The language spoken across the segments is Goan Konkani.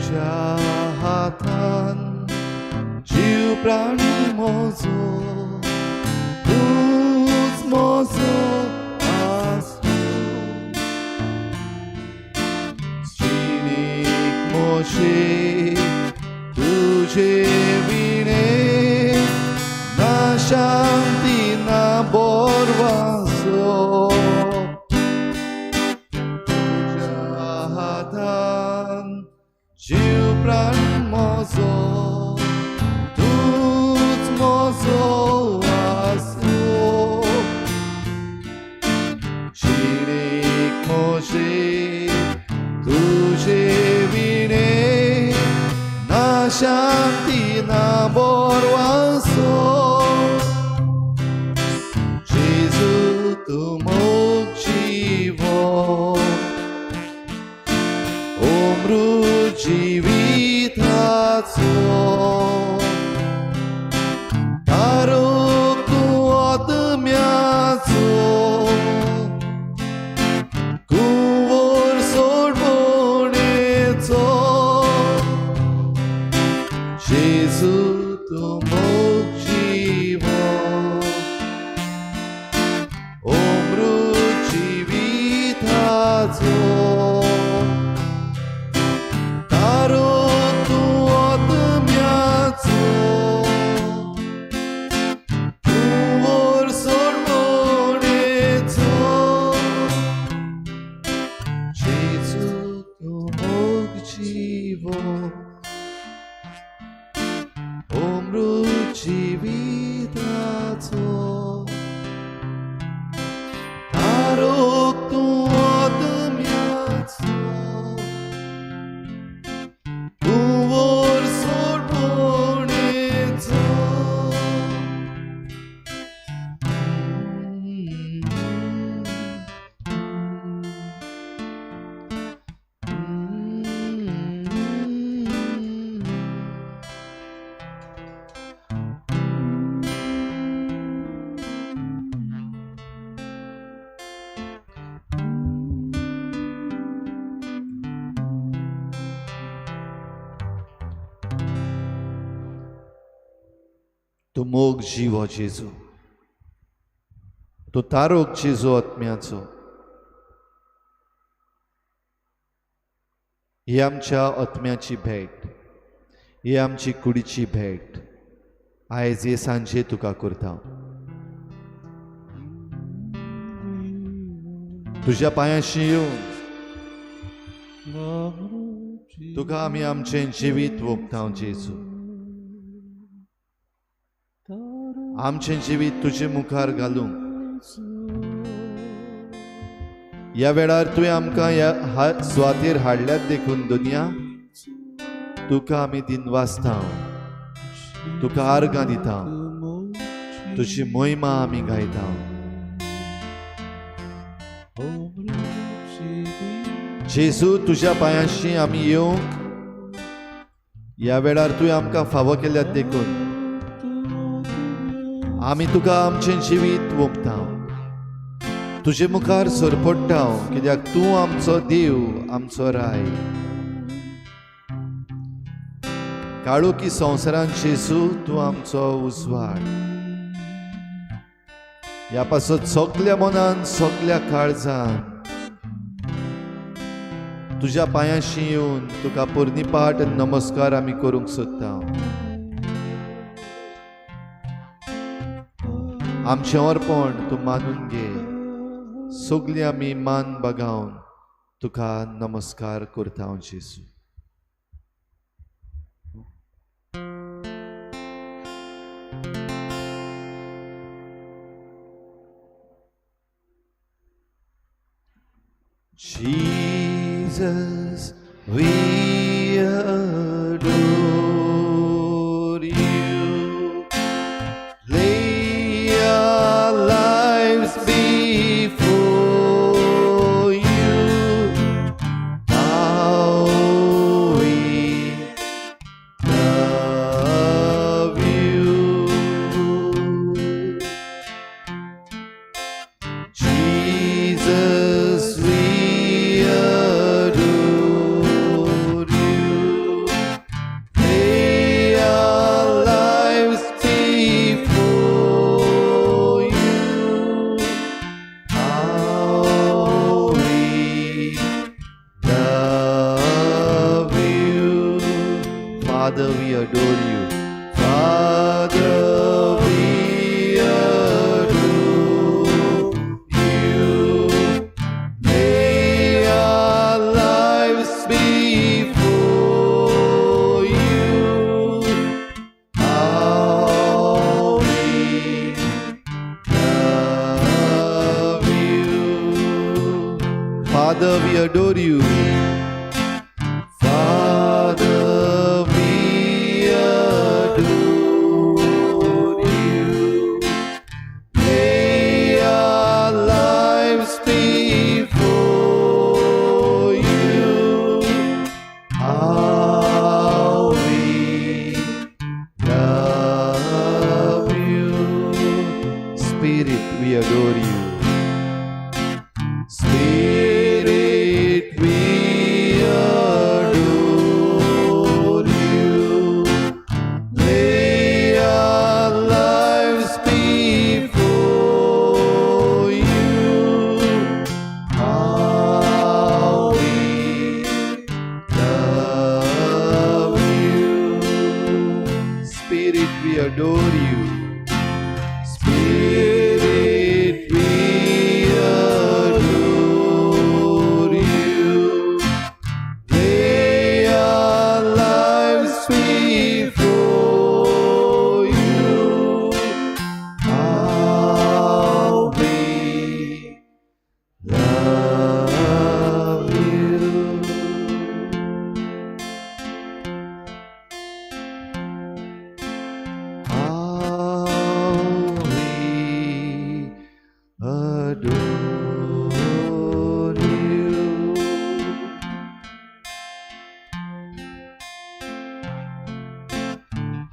तुज्या हातान जीव प्राण म्हजो, तूंच म्हजो आसरो. जिणेक म्हजे तुजे विणे ना शांती ना बोरवासो. तुज्या हातान जीव प्राण म्हजो, तूंच म्हजो आसरो. जिणेक म्हजे तुजे विणे ना शांती ना बोरवासो. जेजू तूं मोग जिवो, अमृत जिविताचो, तारक तूं आत्म्याचो, कुंवर सोडवणेचो. जेजू तूं मोग जिवो, अमृत जिविताचो, तारक तूं आत्म्याचो, कुंवर सोडवणेचो. जेजू तूं मोग जिवो, अमृत जिविताचो, तारक तूं आत्म्याचो, कुंवर सोडवणेचो. तूं मोग जिवो जेजू, तूं तारोक जेजू आत्म्याचो. ही आमच्या आत्म्याची भेट, ही आमची कुडीची भेट आयज हे सांजे तुका करता. तुज्या पांयाशी येवन तुका आमी आमचें जिवीत ओंपता जेजू. आमचें जिवीत तुजे मुखार घालूंक ह्या वेळार तुवें आमकां ह्या सुवातेर हाडल्यात देखून दुनिया तुका आमी दिनवासता, तुका आर्गां दिता, तुजी मोहिमा आमी गायता. जेजू तुज्या पांयांशी आमी येवंक ह्या वेळार तुवें आमकां फावो केल्यात देखून आमी तुका आमचें जिवीत ओंपता, तुजे मुखार सरपडटा, कित्याक तूं आमचो देव, आमचो राय. काळोखी संवसारांत जेजू तूं आमचो उजवाड. ह्या पासत सगल्या मनान सगल्या काळजान तुज्या पांयांशी येवन तुका पोरणीपाठ आनी नमस्कार आमी करूंक सोदता. आमचें अर्पण तूं मानून घे. सगलीं आमी मान बागावन तुका नमस्कार करता जेजू. Jesus, we adore you. Lay our lives before you. How we love you. Jesus, we adore you. Father, we adore you. Father, we adore you. Lay our lives before you. How we love you. Spirit, we adore you. Spirit, we adore you. Lay our lives before you. How we love you. Spirit, we adore you. Spirit, we adore you. Lay our lives before you. How we love you. How we adore you.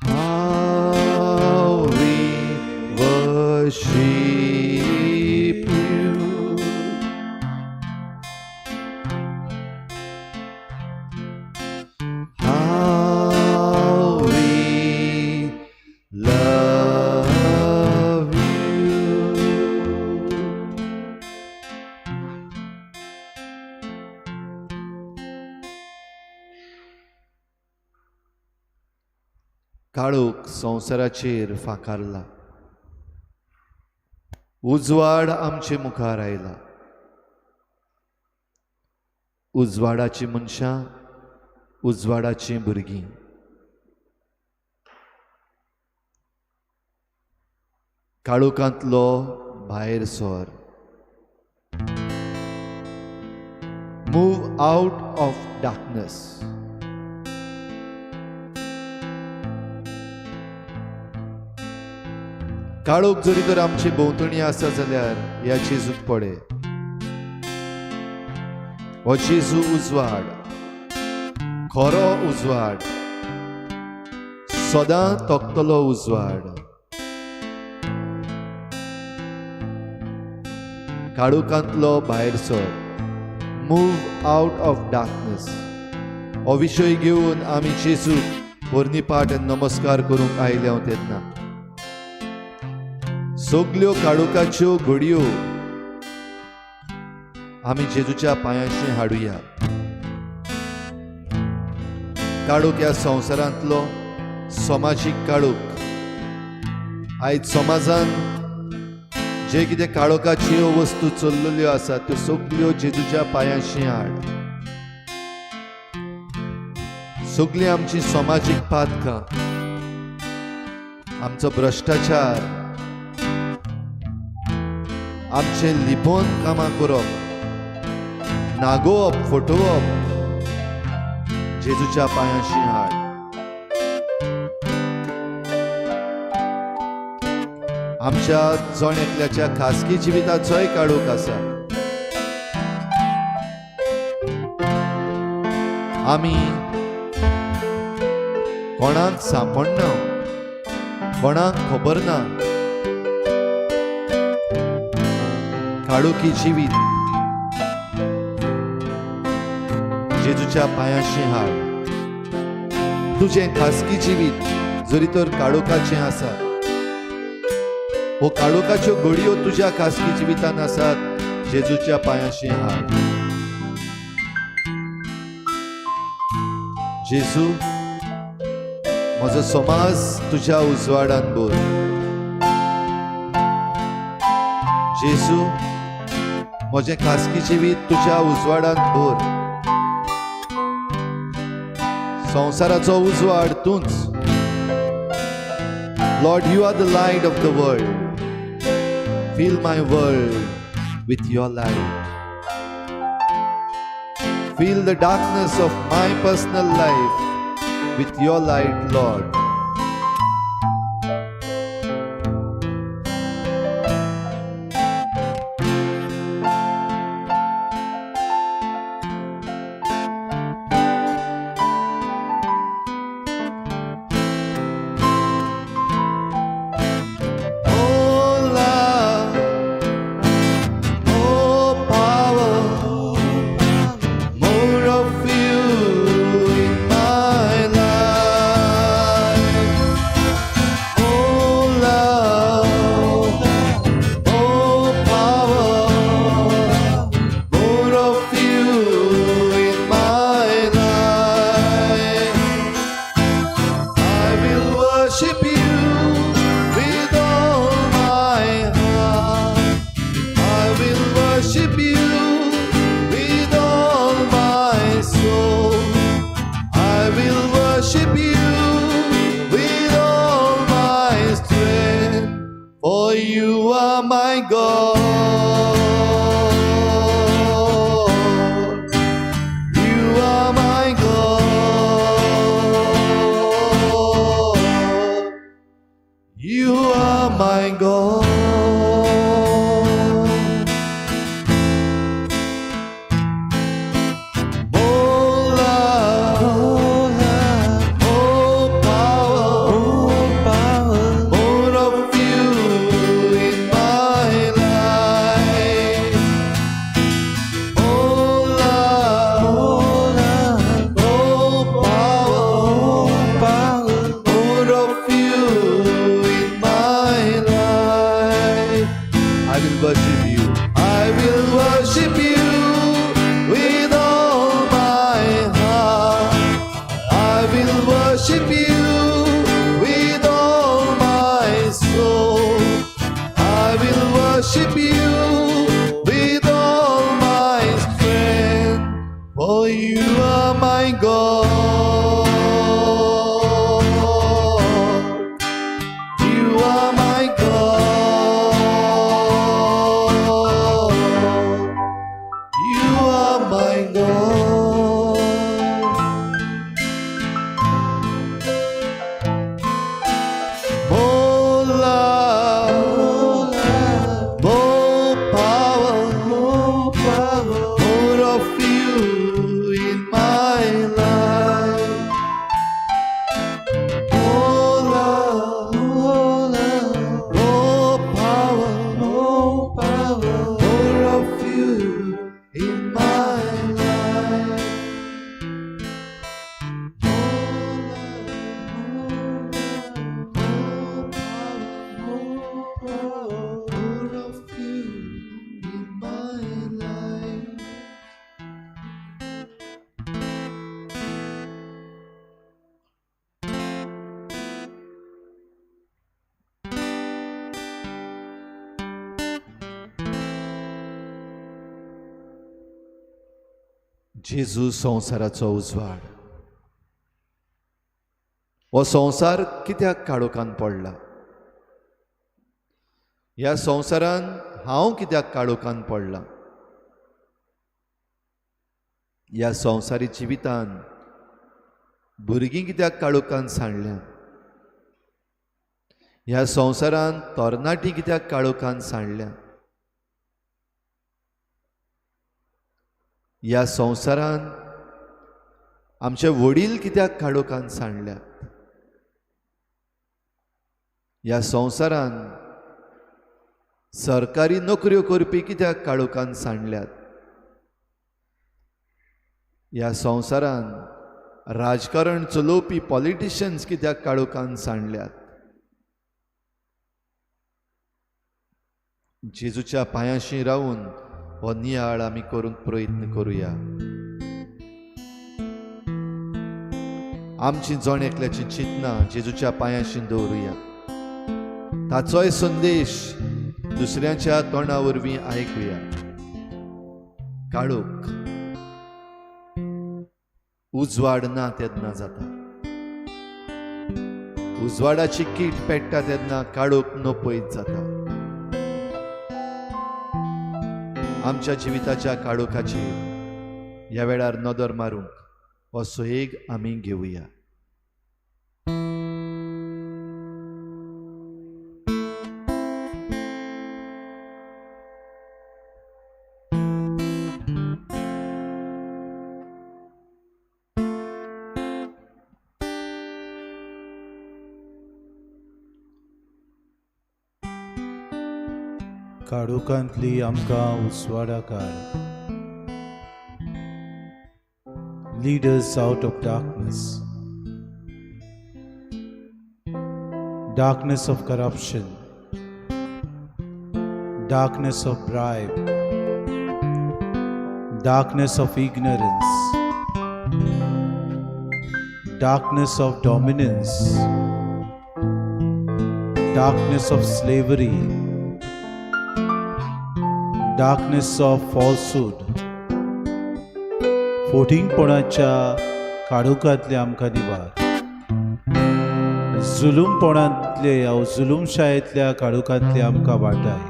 How we worship you. How we love you. काळोख संवसाराचेर फांकारला, उजवाड आमचे मुखार आयला. उजवाडाची मनशां, उजवाडाचीं भुरगीं. काळोखांतलो भायर sir. Move out of darkness. काळोख जरी तर आमचे भोंवतणी आसा जाल्यार ह्या जेजूक पडे. हो जेजू उजवाड, खरो उजवाड, सदां तोखतलो उजवाड. काळोखांतलो भायर sir. Move out of darkness. हो विशय घेवन आमी जेजूक पोरणी पाठ नमस्कार करूंक आयले हांव तेन्ना सगल्यो काळोखाच्यो घडयो आमी जेजूच्या पांयांशी हाडुया. काळोख ह्या संवसारांतलो समाजीक काळोख. आयज समाजान जे कितें काळोखाच्यो वस्तू चल्लेल्यो आसात त्यो सगल्यो जेजूच्या पांयांशी हाड. सगळीं आमची समाजीक पातकां, आमचो भ्रश्टाचार, आमचें लिपोवन कामां करप, नागोवप, फटोवप जेजूच्या पांयांशी हाड. आमच्या जण एकल्याच्या खासगी जिविताचोय काळोख आसा. आमी कोणाक सांपडना, कोणाक खबर ना. काळोखी जिवीत जेजूच्या पांयांशी हाड. तुजें खासगी जिवीत जरी तर काळोखाचें आसा, हो काळोखाच्यो घडयो तुज्या खासगी जिवितान आसात, जेजूच्या पांयांशी हाड. जेजू, म्हजो समाज तुज्या उजवाडान भर. जेजू, म्हजें खासगी जिवीत तुज्या उजवाडान भर. संवसाराचो उजवाड तूंच. Lord, you are the light of the world. Fill my world with your light. Fill the darkness of my personal life with your light, Lord. Oh love, oh power, more of you in my life. Oh love, oh power, more of you in my life. I will worship you with all my heart. I will worship you with all my soul. I will worship you with all my strength, for you are my God. You are my God. You are my God. More love, more power, more of you in my life. More love, more power, more of you in my life. I will worship you. I will worship you with all my heart. I will worship you with all my soul. I will worship you with all my strength, for you are my God. You are my God. You are my God. More love, more power, more of you in my life. More love, more power, more of you in my life. More love, more power, more of you in my life. जेजू संवसाराचो उजवाड. हो संवसार कित्याक काळोखान पडला? ह्या संवसारान हांव कित्याक काळोखान पडला? ह्या संवसारी जिवितान भुरगीं कित्याक काळोखान सांडल्या? ह्या संवसारान तरणाटीं कित्याक काळोखान सांडल्या? ह्या संवसारान आमचे वडील कित्याक काळोखान सांडल्यात? ह्या संवसारान सरकारी नोकऱ्यो करपी कित्याक काळोखान सांडल्यात? ह्या संवसारान राजकारण चलोवपी पॉलिटिशियन्स कित्याक काळोखान सांडल्यात? जेजूच्या पांयाशी रावून हो नियाळ आमी करूंक प्रयत्न करुया. आमची जण एकल्याची चिंतना जेजूच्या पांयाशी दवरुया. ताचोय संदेश दुसऱ्यांच्या तोंडा वरवीं आयकुया. काळोख उजवाड ना तेन्ना जाता. उजवाडाची कीट पेट्टा तेन्ना काळोख नपयत जाता. आमच्या जिविताच्या काळोखाचेर ह्या वेळार नदर मारूंक हो सोयेग आमी घेवया. काळोखांतली आमकां उजवाडा काड. Lead us out of darkness, darkness of corruption, darkness of bribe, darkness of ignorance, darkness of dominance, darkness of slavery, darkness of falsehood. फोटिंगपणाच्या काळोखांतले आमकां निवार, जुलूमपणांतले जुलूमशायेंतल्या काळोखांतले आमकां वाटाय.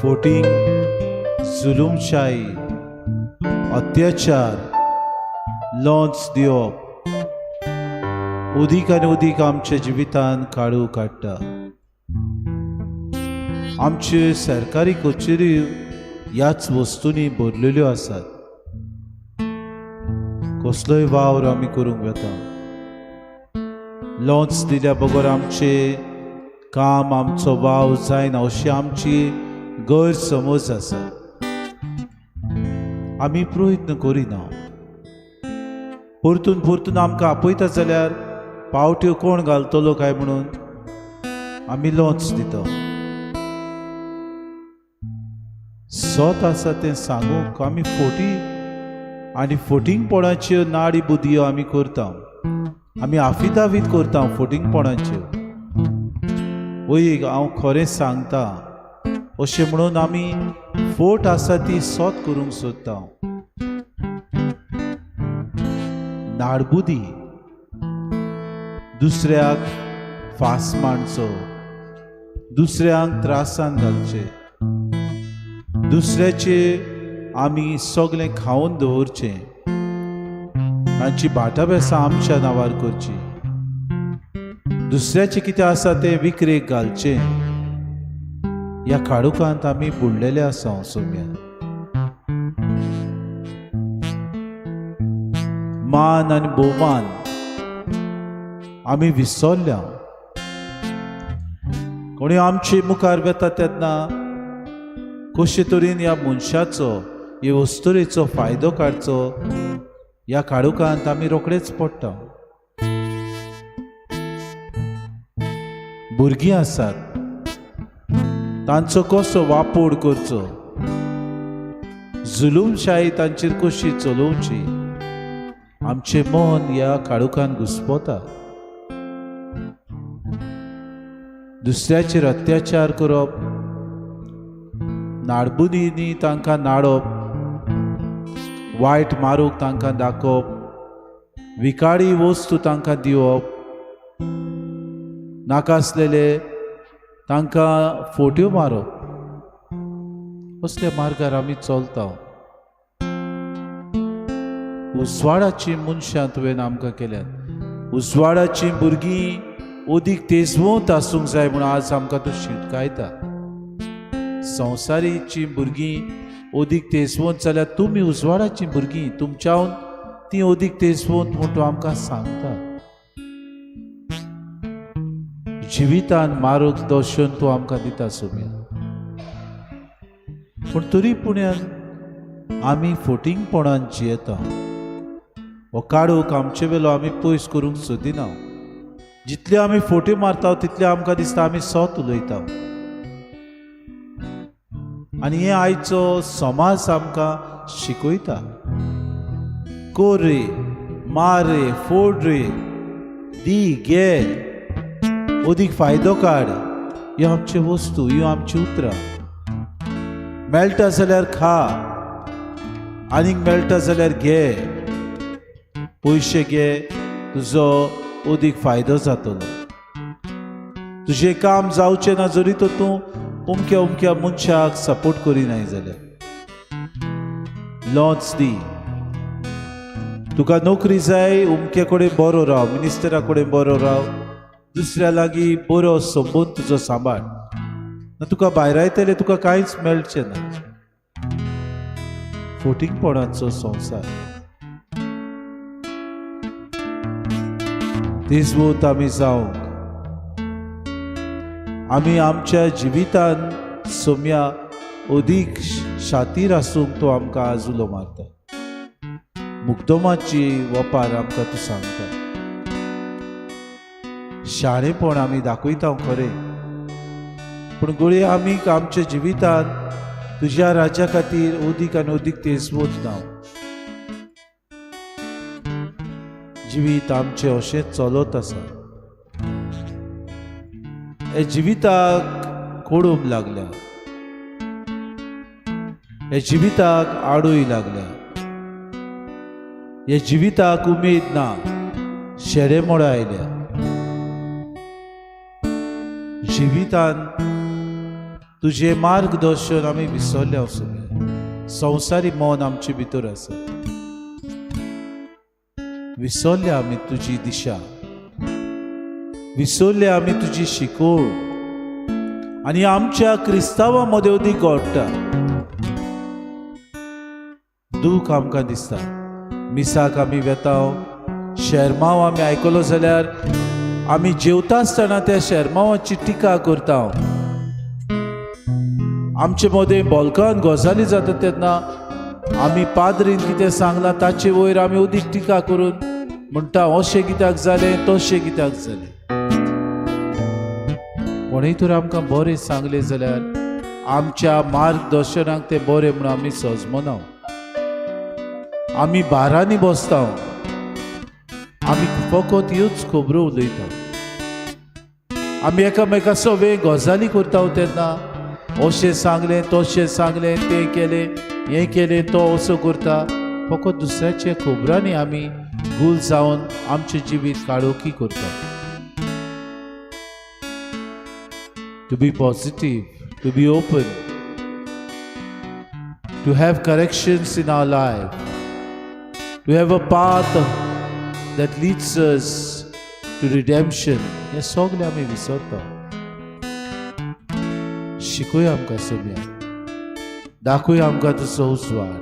फोटिंग, जुलूमशाही, अत्याचार, लॉन्च दिवप उदीक आनी उदीक आमच्या जिवितान काळू काडटा. आमच्यो सरकारी कचेऱ्यो ह्याच वस्तूंनी भरलेल्यो आसात. कसलोय वावर आमी करूंक वता, लॉन्च दिल्या बगर आमचें काम, आमचो वावर जायना अशी आमची गैरसमज आसा. आमी प्रयत्न करिना. परतून परतून आमकां आपयता जाल्यार पावट्यो कोण घालतलो काय म्हणून आमी लॉन्च दिता. सत आसा तें सांगूंक आमी फोटी आनी फोटिंगपणाच्यो नाडी बुदयो आमी करता. आमी आफिदावीत करता फोटिंगपणाच्यो. वय हांव खरें सांगता अशें म्हणून आमी फोट आसा ती सत करूंक सोदता. नाडबुदी, दुसऱ्याक फास मांडचो, दुसऱ्यांक त्रासान घालचे, दुसऱ्याचे आमी सगळें खावन दवरचें, तांची भाटाबेसां आमच्या नांवार करची, दुसऱ्याचें कितें आसा तें विकरेक घालचें. ह्या काळोखांत आमी बुडलेले आसा सोम्या. मान आनी भोवमान आमी विसरल्या. कोणी आमचे मुखार वेता तेन्ना कशे तरेन ह्या मनशाचो, हे वस्तुरेचो फायदो काडचो ह्या काळोखांत आमी रोखडेच पडटा. भुरगीं आसात तांचो कसो वापोड करचो, जुलूमशाही तांचेर कशी चलोवची, आमचें मन ह्या काळोखान घुस्पता. दुसऱ्याचेर अत्याचार करप, नाडबुदींनी तांकां नाडप, वायट मारूंक तांकां दाखोवप, विकाळी वस्तू तांकां दिवप, नाकासलेले तांकां फोट्यो मारप, असल्या मार्गार आमी चलता. उजवाडाची मनशां तुवें आमकां केल्यात. उजवाडाची भुरगीं अदीक तेजवंत आसूंक जाय म्हूण आज आमकां तूं शिटकायता. संवसारीची भुरगीं अदीक तेजवंत जाल्यार तुमी उजवाडाची भुरगीं तुमच्यावन ती अदीक तेजवंत म्हूण तूं आमकां सांगता. जिवितान मार्गदर्शन तूं आमकां दिता सोम्या. पूण तरी पुण्यान आमी फोटिंगपणान जियेता. हो काळोख आमचे वेलो आमी पयस करूंक सोदिना. जितले आमी फोट्यो मारता तितले आमकां दिसता आमी सत उलयता. आनी हे आयचो समाज आमकां शिकयता, कोर रे, मार रे, फोड रे, दी घे, अदीक फायदो काड. ह्यो आमच्यो वस्तू, ह्यो आमच्यो उतरां. मेळटा जाल्यार खा, आनीक मेळटा जाल्यार घे, पयशे घे, तुजो अदीक फायदो जातलो. तुजें काम जावचें ना जरी तर तूं अमक्या अमक्या मनशाक सपोर्ट करिनाय जाल्यार. लॉन्च दी. तुका नोकरी जाय, उमके कडेन बरो राव, मिनिस्टरा कडेन बरो राव, दुसऱ्या लागीं बरो संबंद तुजो सांबाळ ना, तुका भायरायतले, तुका कांयच मेळचें ना. फोटींगपणाचो संवसार. तेजवत आमी जावंक, आमी आमच्या जिवितान सोम्या अदीक शातीर आसूंक तो आमकां आज उलो मारता. मुक्दमाची वपार आमकां तूं सांगता. शाणेपण आमी दाखयता खरें, पूण गळये आमी आमच्या जिवितान तुज्या राज्या खातीर अदीक आनी अदीक तेजवत ना. जिवीत आमचें अशेंच चलत आसा. हे जिविताक कोडूंक लागल्या, हे जिविताक आडूय लागल्या, हे जिविताक उमेद ना, शेडेमोडां आयल्या. जिवितान तुजें मार्गदर्शन आमी विसरल्या. सगळें संवसारी मन आमचे भितर आसा. विसरल्या आमी तुजी दिशा, विसरल्या आमी तुजी शिकवण, आनी आमच्या क्रिस्तांवां मदें अदीक घडटा. दूख आमकां दिसता. मिसाक आमी वेता, शेरमांव आमी आयकलो जाल्यार आमी जेवता आसतना त्या शेरमांवाची टिका करता. आमचे मदें बोलकान गजाली जाता तेन्ना आमी पाद्रीन कितें सांगलां ताचे वयर आमी अदीक टिका करून म्हणटा, अशें कित्याक जालें, तशें कित्याक जालें. कोणूय तर आमकां बरें सांगलें जाल्यार आमच्या मार्गदर्शनाक तें बरें म्हणून आमी सजमना. आमी बारांनी बसता, आमी फकत ह्योच खबरो उलयता. आमी एकामेका सवे गजाली करता तेन्ना अशें सांगलें, तशें सांगलें, तें केलें, हें केलें, तो असो करता. फकत दुसऱ्याच्या खबरांनी आमी गुल जावन आमचें जिवीत काळोखी करता. To be positive, to be open, to have corrections in our life, to have a path that leads us to redemption, हें सगळें आमी विसरता. शिकय आमकां सोम्या, दाखय आमकां तुजो उजवाड,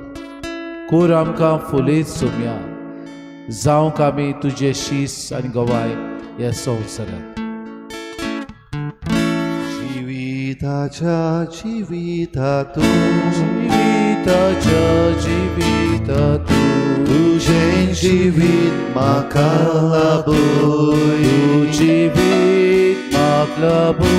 कोर आमकां फुलयत सोम्या, जावंक आमी तुजे शीस आनी गवाय ह्या संवसारांत. जिविताच्या जिवितातूं, जिविताच्या जिवितातूं, तुजें जिवीत म्हाका लाभय, जिवीत म्हाका लाभो,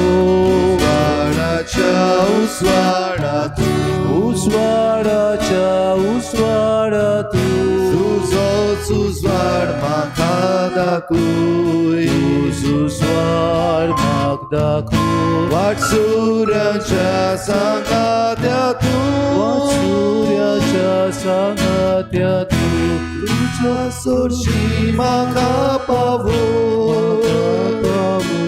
उजवाडाच्या उजवाडातूं, उजवाडाच्या उजवाडातूं, तुजोच उजवाड म्हाका दाखय, उजवाड म्हाका दाखय, वाटसुऱ्यांच्या सांगात्या तूं, सुर्याच्या सांगात्या तूं, तुज्या सोरशी म्हाका पावो. पावो.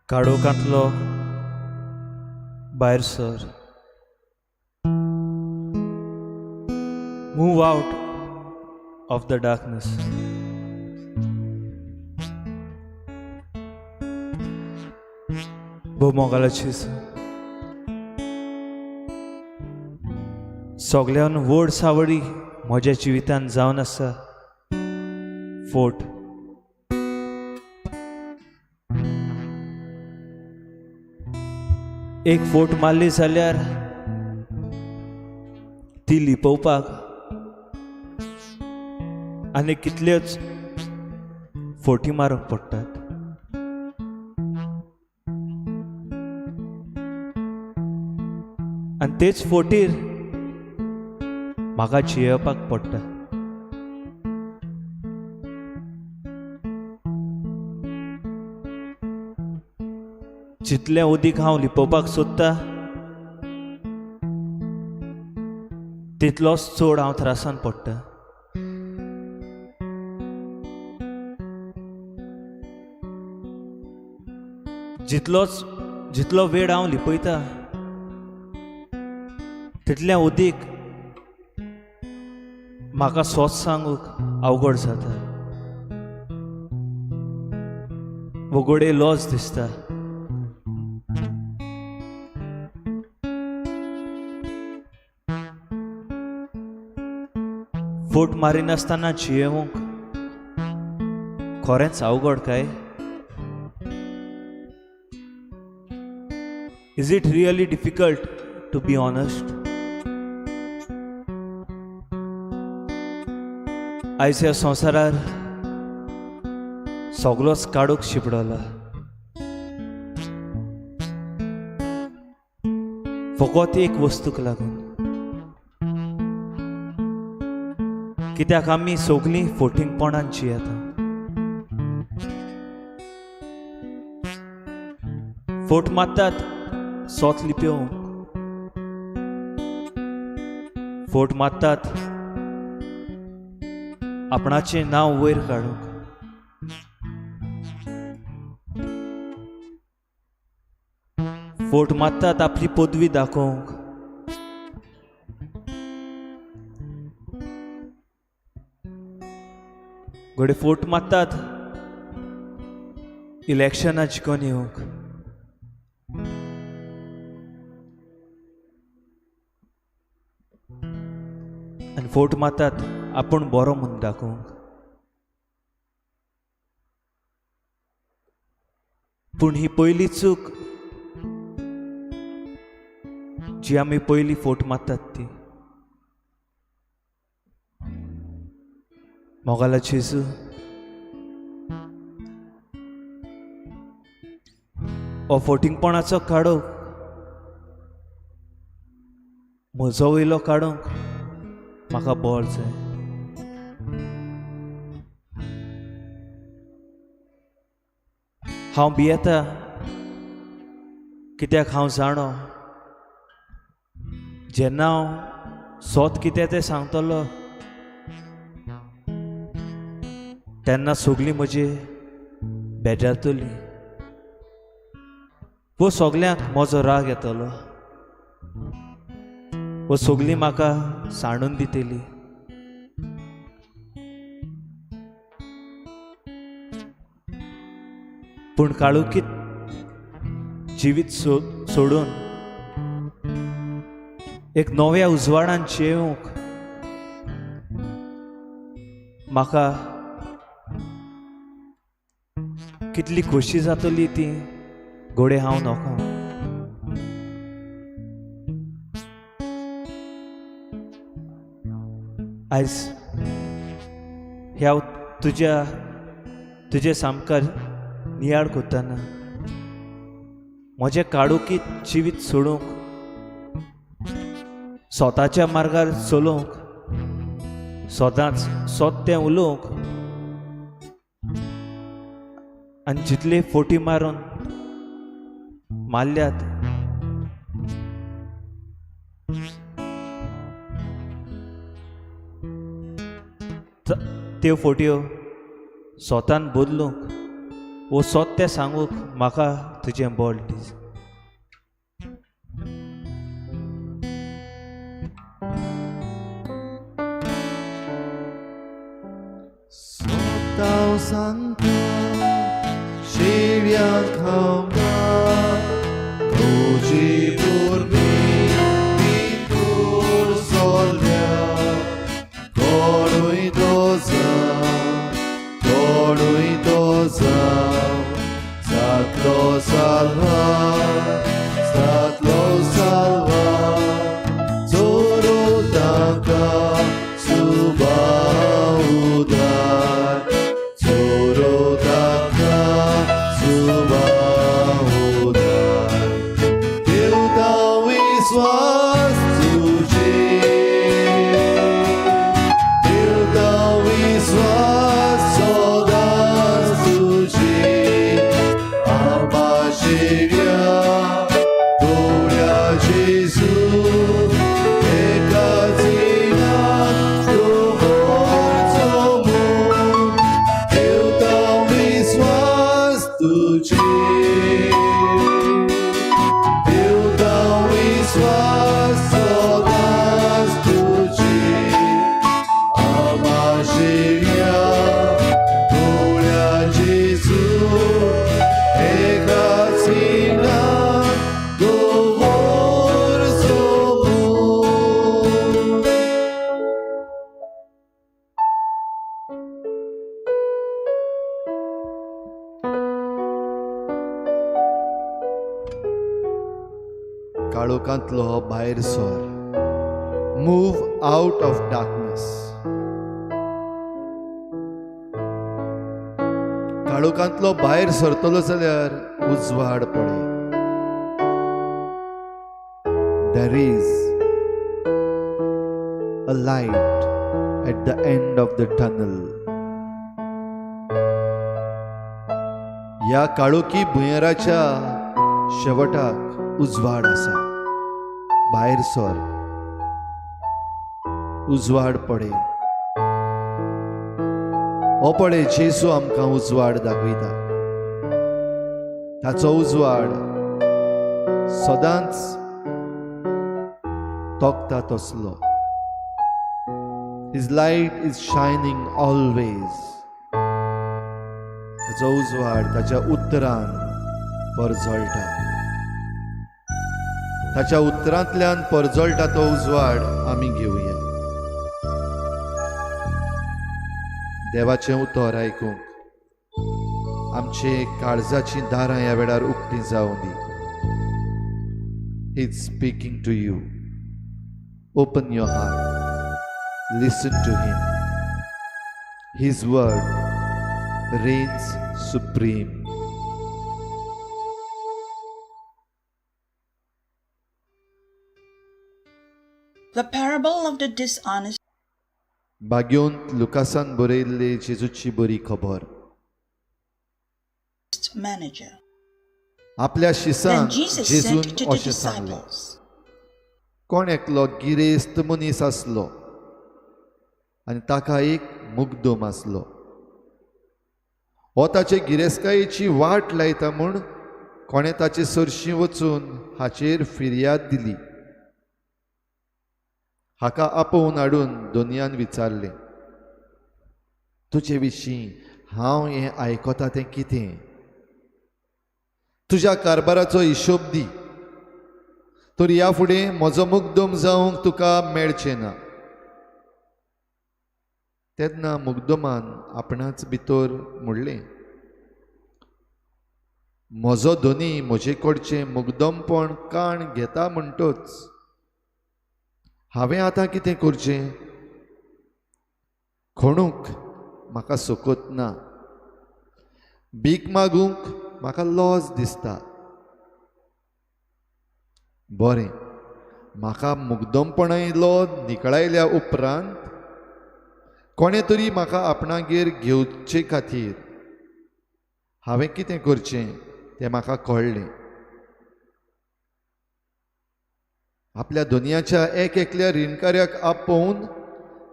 काळोखांतलो भायर sir. Move out of the darkness. भोव मोगालाची सगळ्यान व्हड सावळी म्हज्या जिवितान जावन आसा फोट. एक फोट मारली जाल्यार ती लिपोवपाक आनी कितल्योच फोटी मारूंक पडटात. आनी तेच फोटीर म्हाका जियेवपाक पडटा. जितलें उदीक हांव लिपोवपाक सोदता तितलोच चड हांव त्रासान पडटा. जितलोच जितलो वेळ हांव लिपयता तितलें उदीक म्हाका सोच सांगूंक अवघड जाता. वगोडे लॉज दिसता. फोट मारिनासतना जियेवंक खरेंच अवघड काय? Is it really difficult to be honest? आयज ह्या संवसारार सगलोच काडूक शिपडला. फकत एक वस्तूक लागून, कित्याक आमी सगलीं फोटिंगपणान जियेता. फोट मारतात सोत लिपेवंक, फोट मारतात आपणाचें नांव वयर काडूंक. फोट मारतात आपली पदवी दाखोवंक. घडये फोट मारतात इलेक्शनां जिखून येवंक. आनी फोट मारतात आपूण बरो म्हूण दाखोवंक. पूण ही पयली चूक जी आमी पयली फोट मारतात ती. मोगाला जेजू, हो फोटिंगपणाचो काडूंक म्हजो वयलो काडूंक म्हाका बळ जाय. हांव भियेता कित्याक हांव जाणो जेन्ना हांव सोत कितें तें सांगतलो तेन्ना सगलीं म्हजी बेजारतली वो सगल्यांक म्हजो राग येतलो वो सगलीं म्हाका सांडून दितली. पूण काळुकीत जिवीत सोडून एक नव्या उजवाडान जियेवंक म्हाका कितली खोशी जातली ती घोडे हांव नोको. आयज ह्या तुज्या तुजे सामकार नियाळ करतना म्हजें काळुकीत जिवीत सोडूंक, स्वताच्या मार्गार चलोवंक, सदांच सोत तें उलोवंक आनी जितले फोटी मारून मारल्यात त्यो फोट्यो स्वतान बदलूंक वो सोत तें सांगूंक म्हाका तुजें बळ दीस. सोताव सांगता शेड्यांक हांव तुजी पुर्वी भितर सोल्ल्या कोणूय तो जावं, कोणूय तो जावं, जातलो साल्वार, जातलो साल्वार, जोरो ताका सुबाउदार, जोरो ताका सुबाउदार. देवता विश्वास तुझे, देवता विश्वास सदांच तुझे, काळोखांतलो भायर sir. Move out of darkness. काळोखांतलो भायर सरतलो जाल्यार उजवाड पडे. There is a light at the end of the tunnel. ह्या काळोखी भुंयेराच्या शेवटाक उजवाड आसा. भायर सर, उजवाड पडे. हो पळय जेजू आमकां उजवाड दाखयता. ताचो उजवाड सदांच तोखता तसलो. His light is shining always. ताचो उजवाड ताच्या उतरान परजळटा. ताच्या उतरांतल्यान परजळटा तो उजवाड आमी घेवया. देवाचें उतर आयकूंक आमचे काळजाचीं दारां ह्या वेळार उक्तीं जावं दी. He is speaking to you. Open your heart. Listen to him. His word reigns supreme. The parable of the dishonest भाग्योंत लुकासान बरयल्ली जेजूची बरी खबर. manager. आपल्या Then शिसांक Jesus जेजून said to the अशें सांगलें. disciples, कोण एकलो गिरेस्त मनीस आसलो आनी ताका एक मुग्दम आसलो. हो ताचे गिरेस्तकायेची वाट लायता म्हूण कोणें ताचे सरशीं वचून हाचेर फिर्याद दिली. हाका आपोवन हाडून दोनयान विचारलें, तुजे विशीं हांव हें आयकता तें कितें? तुज्या कारभाराचो हिशोब दी, तर ह्या फुडें म्हजो मुग्दम जावंक तुका मेळचें ना. तेन्ना मुग्दमान आपणाच भितर म्हणलें, म्हजो धनी म्हजे कडचें मुग्दमपण काण घेता म्हणटच हांवें आतां कितें करचें? खणूंक म्हाका सकत ना, भीक मागूंक म्हाका लॉज दिसता. बरें, म्हाका मुग्दमपणांतलो निकळायल्या उपरांत कोणें तरी म्हाका आपणागेर घेवचे खातीर हांवें कितें करचें तें म्हाका कळ्ळें. आपल्या दुनियाच्या एक एकल्या रिणकाऱ्याक आपोवन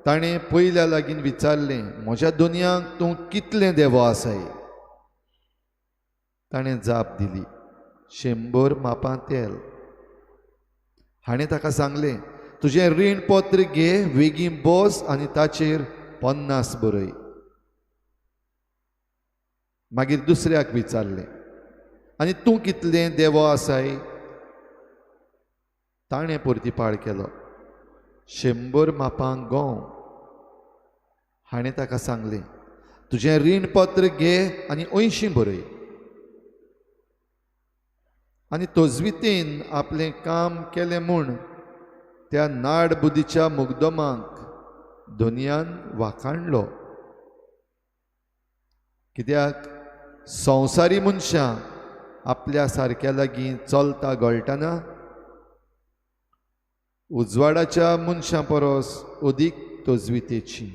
ताणें पयल्या लागीं विचारलें, म्हज्या दुनियाक तूं कितलें देवो आसाय? ताणें जाप दिली, 100 मापां तेल. हाणें ताका सांगलें, तुजें रीण पत्र घे, वेगीं बस आनी ताचेर 50 बरय. मागीर दुसऱ्याक विचारलें, आनी तूं कितलें देवो आसाय? ताणें परतीपाळ केलो, 100 मापां गंव. हाणें ताका सांगलें, तुजें रीण पत्र घे आनी 80 बरय. आनी तजवितेन आपलें काम केलें म्हूण त्या नाडबुदीच्या मुग्दमाक धनयान वाखाणलो. कित्याक संवसारी मनशां आपल्या सारक्या लागीं चलता गळटना उजवाडाच्या मनशां परस अदीक तजवितेची.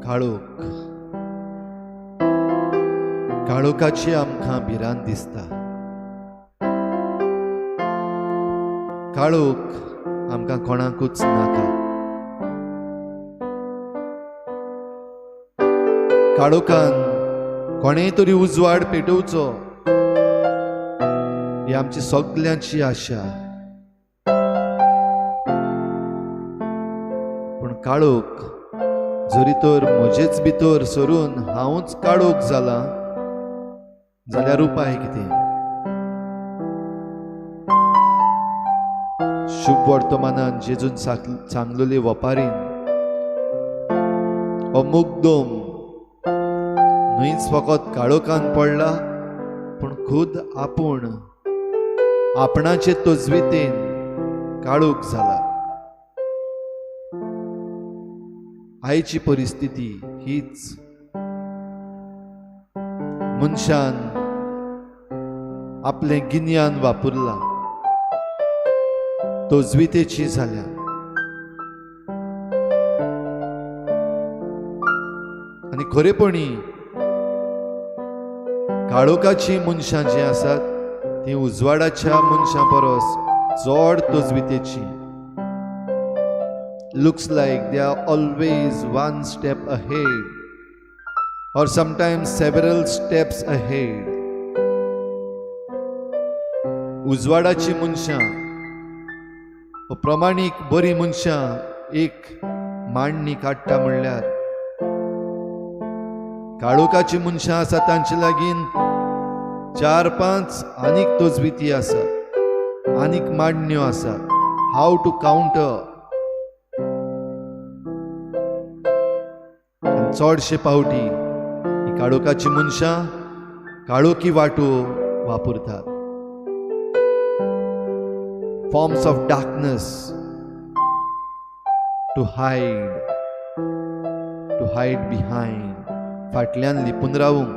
काळोख, काळोखाची आमकां भिरांत दिसता. काळोख आमकां कोणाकूच नाका. काळोखान कोणेय तरी उजवाड पेटोवचो ही आमची सगल्यांची आशा. पूण काळोख जरी तर म्हजेच भितर सरून हांवूच काळोख जाला जाल्यार उपाय कितें? शुभ वर्तमानान जेजून सांगलेली वपारीन हो मुग्दोम न्हयच फकत काळोखान पडला, पूण खुद आपूण आपणाचे तजवितेन काळोख जाला. आयची परिस्थिती हीच. मनशान आपलें गिन्यान वापरलां, तजवितेची जाल्या. आनी खरेपणी काळोखाची मनशां जीं आसात ती उजवाडाच्या मनशां परस चड तजवितेची. Looks like they are always one step ahead or sometimes several steps ahead. उजवाडाची मनशां, प्रमाणीक बरी मनशां एक मांडणी काडटा म्हणल्यार काळोखाची मनशां आसा तांचे लागीं 4-5 आनीक तजविती आसात, आनीक मांडण्यो आसात. How to counter. चडशे पावटी ही काळोखाची मनशां काळोखी वाटो वापरतात. Forms of darkness to hide, to hide behind, फाटल्यान लिपून रावूंक.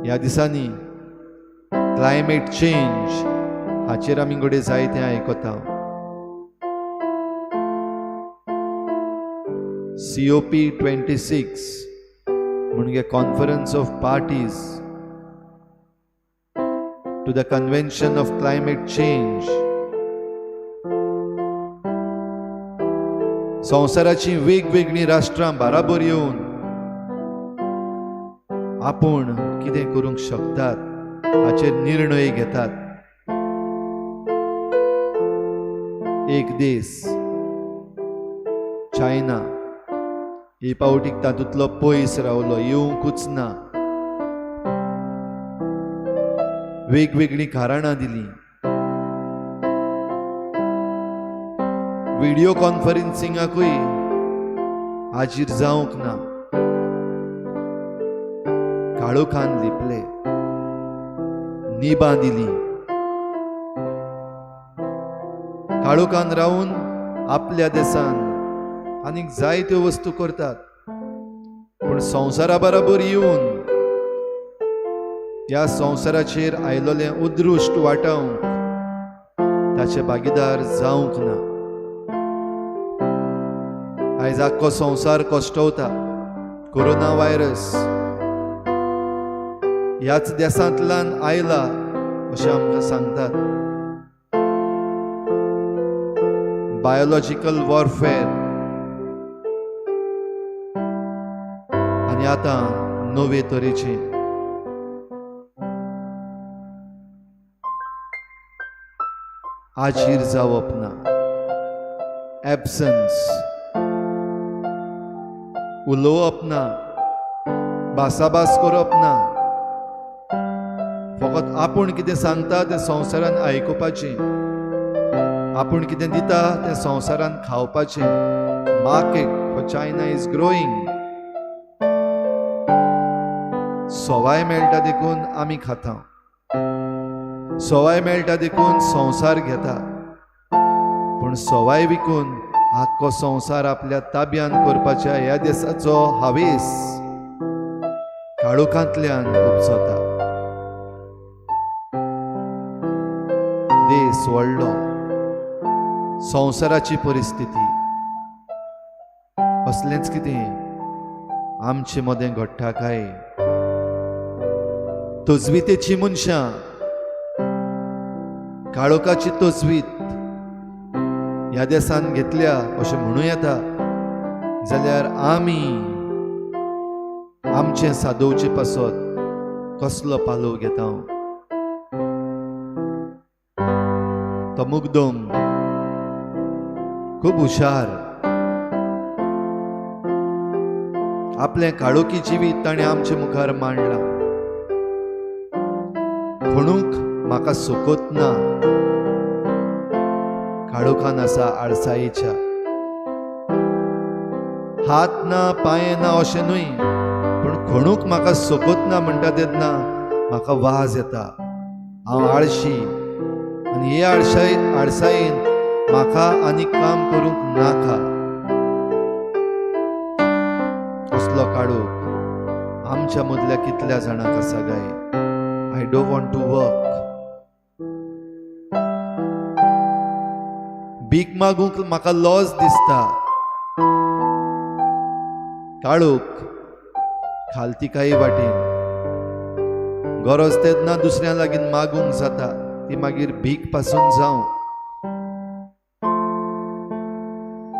ह्या दिसांनी क्लायमेट चेंज हाचेर आमी घडये जायतें आयकता. COP26 म्हणजे conference of parties to the convention of climate change. संवसाराची वेगवेगळीं राष्ट्रां बराबर येवन आपूण कितें करूंक शकतात हाचेर निर्णय घेतात. एक देश चायना ही पावटीक तातूंतलो पयस रावलो, येवंकूच ना. वेगवेगळीं कारणां दिलीं. व्हिडियो कॉन्फरन्सिंगाकूय हाजीर जावंक ना. काळोखान लिपले, निबां दिली. काळोखान रावून आपल्या देशान आनीक जायत्यो वस्तू करतात, पूण संवसारा बराबर येवन ह्या संवसाराचेर आयलोलें उदृश्ट वाटावंक ताचे भागीदार जावंक ना. आयज आख्खो संवसार कश्टवता. कोरोना व्हायरस ह्याच देशांतल्यान आयला अशें आमकां सांगतात. बायोलॉजिकल वॉरफेअर आनी आतां नवे तरेचे हाजीर जावप ना, एबसन्स, उलोवप ना, भासाभास करप ना, फकत आपूण कितें सांगता तें संवसारान आयकुपाचें, आपूण कितें दिता तें संवसारान खावपाचें. Market for China is growing. सवाय मेळटा देखून आमी खाता, सवाय मेळटा देखून संवसार घेता, पूण सवाय विकून आख्खो संवसार आपल्या ताब्यान करपाच्या ह्या देशाचो हावेस काळोखांतल्यान उपसता. देश व्हडलो, संवसाराची परिस्थिती असलेंच कितें आमचे मदें घडटा काय? तजवितेची मनशां, काळोखाची तजवीत ह्या देसान घेतल्या अशें म्हणूं येता जाल्यार आमी आमचें सादोवचे पासत कसलो पालव घेता? तो मुग्दम खूब हुशार, आपलें काळोखी जिवीत ताणें आमचे मुखार मांडलां. म्हणूंक म्हाका सोकोत ना, काळोखान आसा आळसायेच्या, हात ना पांय ना अशें न्हय, पूण खणूंक म्हाका सोकोत ना म्हणटा तेन्ना म्हाका वाज येता, हांव आळशी आनी हे आळसायेन म्हाका आनी काम करूंक नाका. असलो काळोख आमच्या मदल्या कितल्या जाणांक आसा गाय? I don't want to work. भीक मागूंक म्हाका लॉज दिसता. काळोख खालतिकाये वाटेन गरज तेन्ना दुसऱ्या लागीं मागूंक जाता, ती मागीर भीक पासून जावं.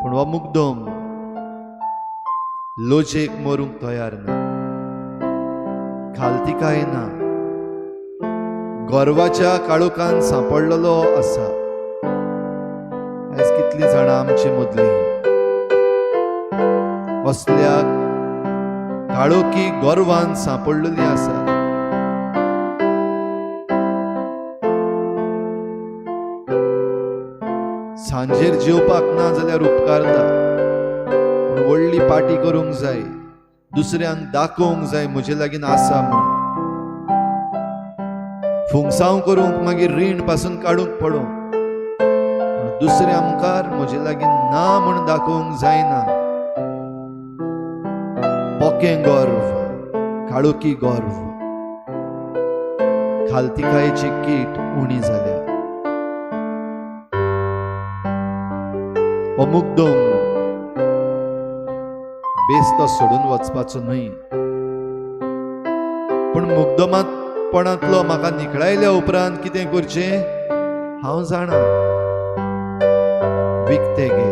पूण हो मुग्दम लोजेक मरूंक तयार ना, खालतिकाय ना, गर्वाच्या काळोखान सांपडलेलो आसा. आयज कितलीं जाणां आमचे मदलीं असल्या काळोखी गर्वान सांपडलेली आसा. सांजेर जेवपाक ना जाल्यार उपकारता, पूण व्हडली पार्टी करूंक जाय, दुसऱ्यांक दाखोवंक जाय म्हजे लागीं आसा म्हूण. फुंगसांव करूंक मागीर रीण पासून काडूंक पडूं, पूण दुसऱ्या मुखार म्हजे लागीं ना म्हूण दाखोवंक जायना. पोकें गर्व, काळोखी गर्व, खालतिकायेची कीट उणी जाल्या. हो मुग्दम बेस्तो सोडून वचपाचो न्हय, पूण मुग्दमांतपणांतलो म्हाका निकळायल्या उपरांत कितें करचें हांव जाणा. विकतें घे.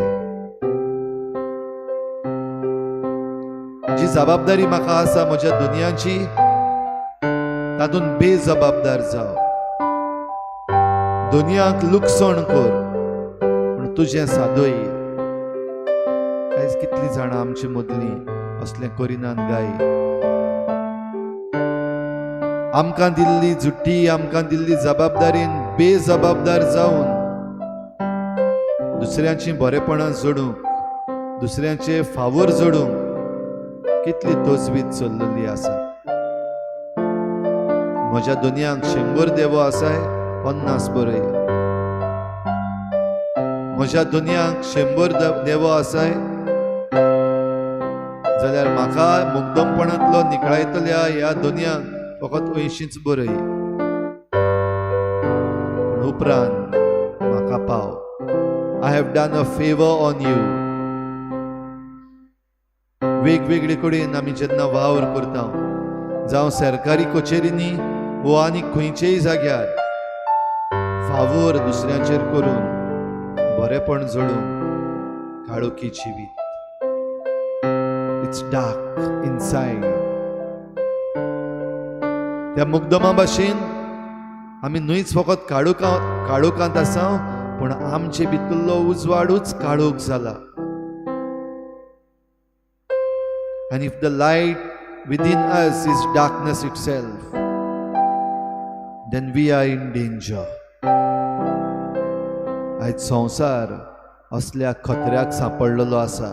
जी जबाबदारी म्हाका आसा म्हज्या दुनियाची, तातूंत बेजबाबदार जाव. दुनियाक लुकसण कर, पूण तुजें सादय. आयज कितलीं जाणां आमचे मदलीं असलें करिनात गाय? आमकां दिल्ली जुट्टी, आमकां दिल्ली जबाबदारीन बेजबाबदार जावन दुसऱ्यांची बरेपणां जोडूंक, दुसऱ्यांचे फावोर जोडूंक कितली तजवीज चल्लेली आसा. म्हज्या दुनियांक 100 देवो आसाय, 50 बरय. म्हज्या दुनियांक 100 देवो आसाय जाल्यार म्हाका मुग्दमपणांतलो निकळायतल्या ह्या दुनियांक फकत 80च बरय, पूण उपरांत म्हाका पाव. I have done a favour on you. वेगवेगळे कडेन आमी जेन्ना वावर करता, जावं सरकारी कचेरींनी वो आनी खंयचेय जाग्यार, फावोर दुसऱ्यांचेर करून बरेपण जोडून काळोखी जिवीत. It's dark inside. त्या मुग्दमा भाशेन आमी न्हयच फकत काळोखांत आसा, पूण आमचे भितरलो उजवाडूच काळोख जाला. And if the light within us is darkness itself, then we are in danger. आयज संवसार असल्या खतऱ्याक सांपडलेलो आसा.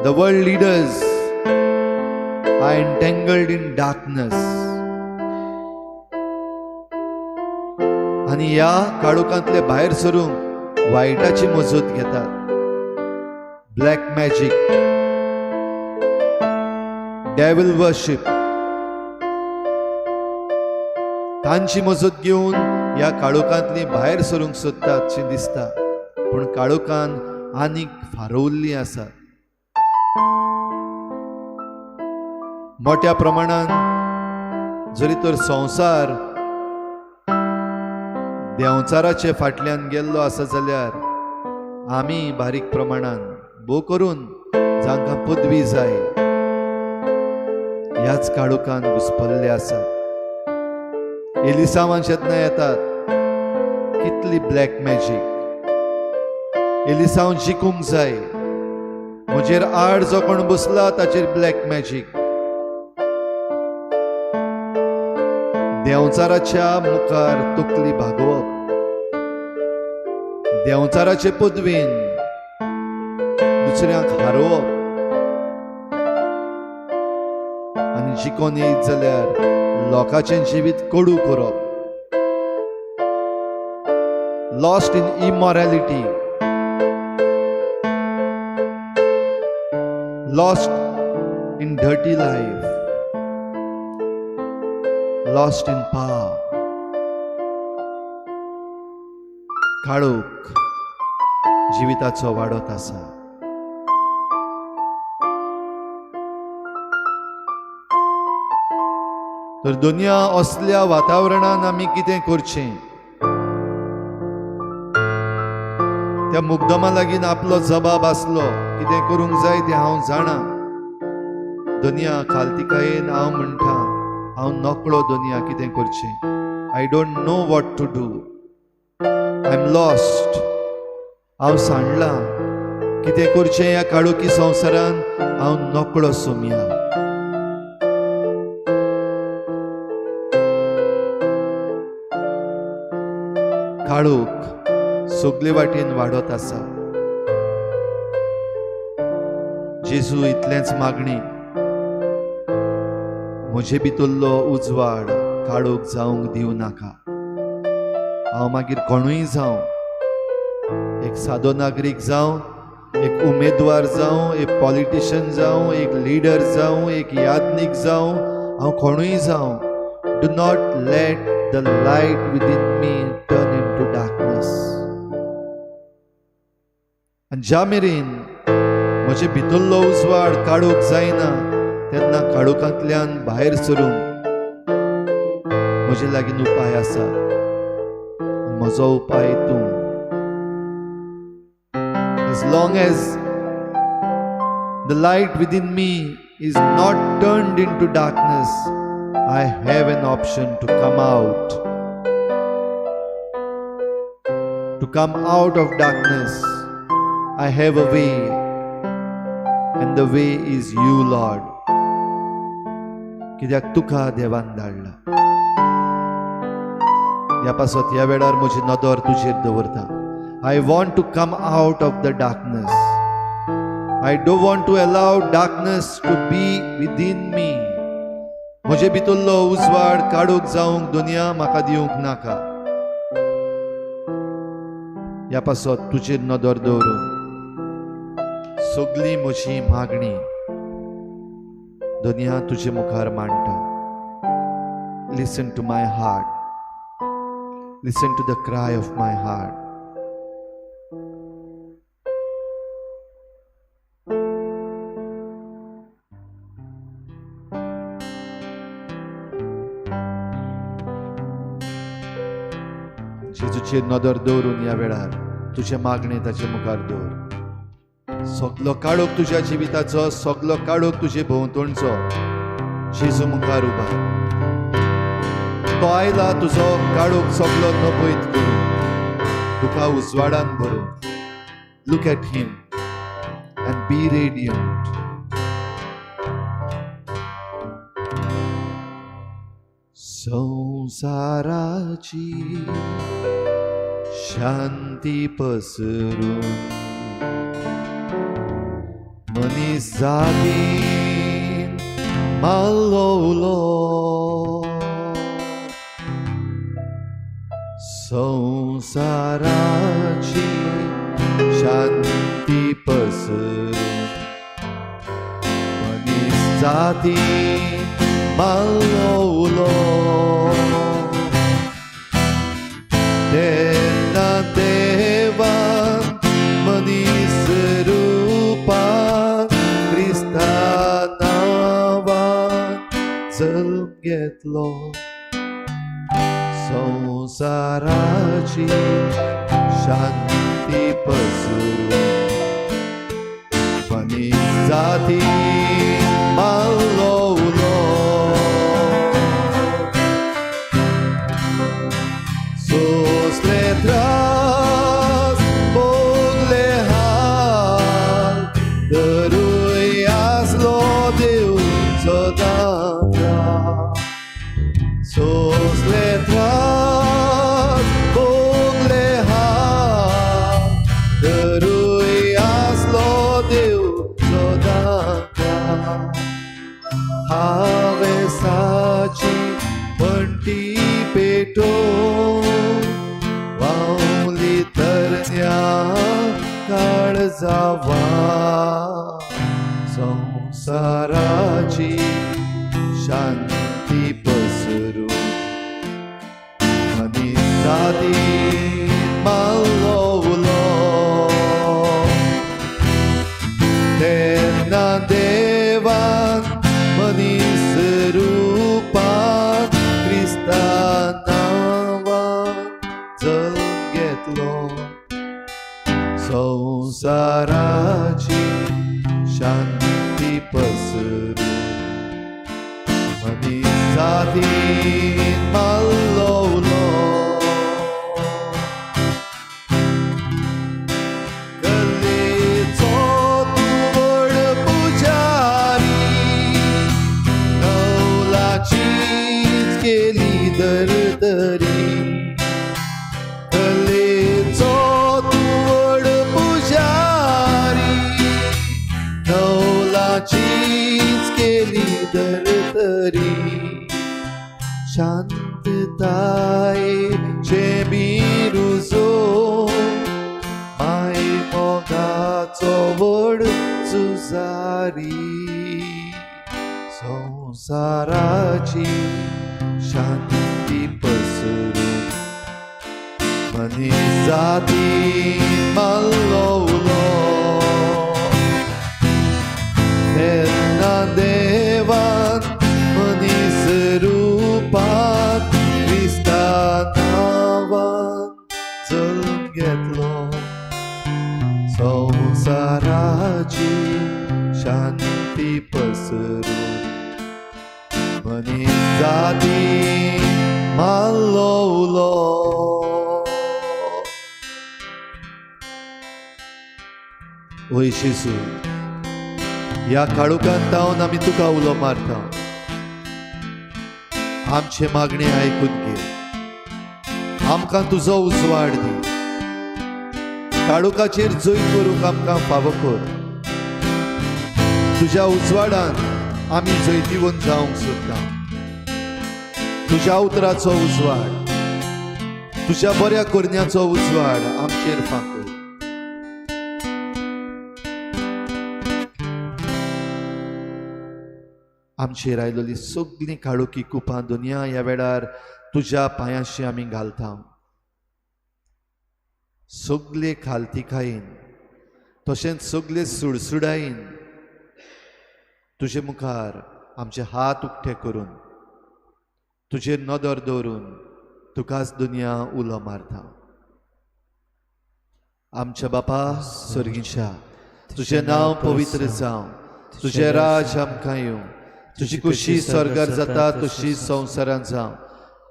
The world leaders are entangled in darkness. आनी ह्या काळोखांतले भायर सरूंक वायटाची मजत घेतात. ब्लॅक मॅजीक, डेव्हिल वर्शिप, तांची मजत घेवन ह्या काळोखांतली भायर सरूंक सोदतात शी दिसता, पूण काळोखान आनीक फारवल्ली आसा. मोठ्या प्रमाणान जरी तर संवसार देंवचाराचे फाटल्यान गेल्लो आसा जाल्यार आमी बारीक प्रमाणान भोव करून जांकां पदवी जाय ह्याच काळोखान घुसपल्ले आसा. एलिसांवान जेन्ना येतात कितली ब्लॅक मॅजीक, एलिसांव जिखूंक जाय, म्हजेर आड जो कोण बसला ताचेर ब्लॅक मॅजीक. देंवचाराच्या मुखार तकली भागोवप, देंवचाराचे पदवीन दुसऱ्यांक हारोवप आनी जिखोन येयत जाल्यार लोकांचें जिवीत कडू करप. Lost in immorality, lost in dirty life, lost in पाप. काळोख जिविताचो वाडत आसा. तर दुनिया असल्या वातावरणान आमी कितें करचें? त्या मुग्दमा लागीं आपलो जबाब आसलो, कितें करूंक जाय तें हांव जाणा. दुनिया खालतिकायेन हांव म्हणटा, हांव नकळो दुनिया कितें करचें. I don't know what to do, I am lost, हांव सांडलां, कितें करचें ह्या काळोखी संवसारान हांव नकळो सोमया. काळोख सगले वाटेन वाडत आसा. जेजू इतलेंच मागणी, म्हजे भितरलो उजवाड काळोख जावंक दिवं नाका. हांव मागीर कोणूय जावं, एक सादो नागरीक जावं, एक उमेदवार जावं, एक पॉलिटिशन जावं, एक लिडर जावं, एक याज्ञीक जावं, हांव कोणूय जावं, do not let the light within me turn into darkness. आनी ज्या मेरेन म्हजे भितरलो उजवाड काळोख जायना तेन्ना काळोखांतल्यान भायर सरूंक म्हजे लागीं उपाय आसा. म्हजो उपाय तूं. As long as the light within me is not turned into darkness, I have an option to come out. To come out of darkness, I have a way, and the way is you, Lord. कित्याक तुका देवान धाडला. ह्या पासत ह्या वेळार म्हजी नदर तुजेर दवरता. I want to come out of the darkness. I don't want to allow darkness to be within me. म्हजे भितरलो उजवाड काडूंक जावंक दुनिया म्हाका दिवंक नाका. ह्या पासत तुजेर नदर दवरून सगली म्हजी मागणी दुनिया तुजे मुखार मांडटा. Listen to my heart, listen to the cry of my heart. जेजूचेर नदर दवरून ह्या वेळार तुजें मागणें ताचे मुखार दवर. सगलो काळोख तुज्या जिविताचो, सगलो काळोख तुजे भोंवतणचो जेजू मुखार उबार. तो आयला तुजो काळोख सगलो नपयत करून, तुका उजवाडान भरून. Look at him and be radiant. संवसाराची शांती पसरून मनीस जातीन मारलो उलो, संवसाराची शांती पसरून मनीस जातीन मारलो उलो. तेन्ना देवान मनीस रूपान क्रिस्ता नांवान जल्म घेतलो. घेतलो. संवसाराची शांती पसरून मनीस जाती मारलो उलो. सोंसले त्रास भोगले हाल तरूय आसलो देव सदांच. सोंसले त्रास भोगले हाल तरूय आसलो देव सदांच. हावेसाची पणटी पेटोवन व्हांवली तरण्या काळजावा. संवसाराची शांती पसरून मनीस जातीन मारलो उलो. तेन्ना देवान मनीस रुपान क्रिस्ता नांवान जल्म घेतलो. संवसाराची शांती पसरून मनीस जातीन मारलो उलो. कलेचो तूं व्हड पुजारी, कौलाचीच केली धर्तरी. कलेचो तूं व्हड पुजारी, कौलाचीच केली धर्तरी. शांततायेचें बिरुजो, माय मोगाचो व्हड झुजारी. संवसाराची शांती पसरून मनीस जातीन मारलो उलो. तेन्ना देवान मनीस रुपान क्रिस्ता नांवान जल्म घेतलो. संवसाराची शांती पसरून मनीस जातीन मारलो उलो. ओय जेजू, ह्या काळोखांत तावन आमी तुका उलो मारता. आमचे मागणे आयकून घे, आमकां तुजो उजवाड दी. काळोखाचेर जैत करूंक आमकां फावो कर. तुज्या उजवाडान आमी जैतिवंत जावंक सोदता. तुज्या उतराचो उजवाड, तुज्या बऱ्या करण्याचो उजवाड आमचेर फांकय. आमचेर आयलोली सगळीं काळोखी कुपां दुनिया ह्या वेळार तुज्या पांयाशी आमी घालता. सगळे खालतिकायेन तशेंच सगळे सुडसुडायेन तुजे मुखार आमचे हात उक्ते करून तुजेर नदर दवरून तुकाच दुनिया उलो मारता. आमच्या बापा सर्गीच्या, तुजें नांव पवित्र जावं, तुजें राज आमकां येवं, तुजी खुशी स्वर्गार जाता तशी संवसारांत जावं.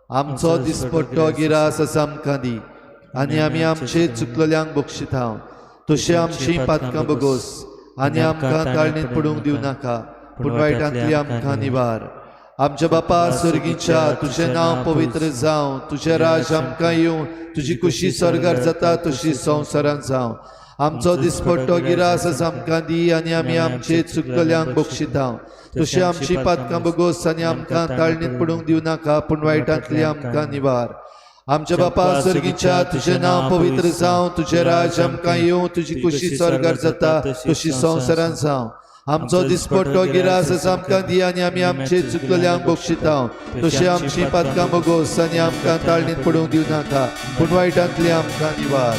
आमचो दिसपट्टो गिरास आसा आमकां दी आनी आमी आमचे चुकलेल्यांक बक्षिता तशी आमची पातकां बगोस आनी आमकां ताळणीत पडूंक दिवं नाका, पूण वायटांतली आमकां निवार. आमच्या बापा सर्गीच्या, तुजें नांव पवित्र जावं, तुजें राज आमकां येवं, तुजी खुशी स्वर्गार जाता तशी संवसारांत जावं. आमचो दिसपट्टो गिरास आसा आमकां दी आनी आमी आमचे चुकलेल्यांक बक्षिता तशी आमची पातकां बगोस आनी आमकां ताळणीत पडूंक दिवं नाका, पूण वायटांतली आमकां निवार. आमच्या बापा सर्गीच्या, तुजें नांव पवित्र जावं, तुजें राज आमकां येवं, तुजी खुशी स्वर्गार जाता तशी संवसारांत जावं. आमचो दिसपट्टो गिरास आसा आमकां दी आनी आमी आमचे चुकलेल्यांक बक्षिता तशी आमची पातकां बगोस आनी आमकां ताळणीत पडूंक दिवं नाका, पूण वायटांतली आमकां निवार.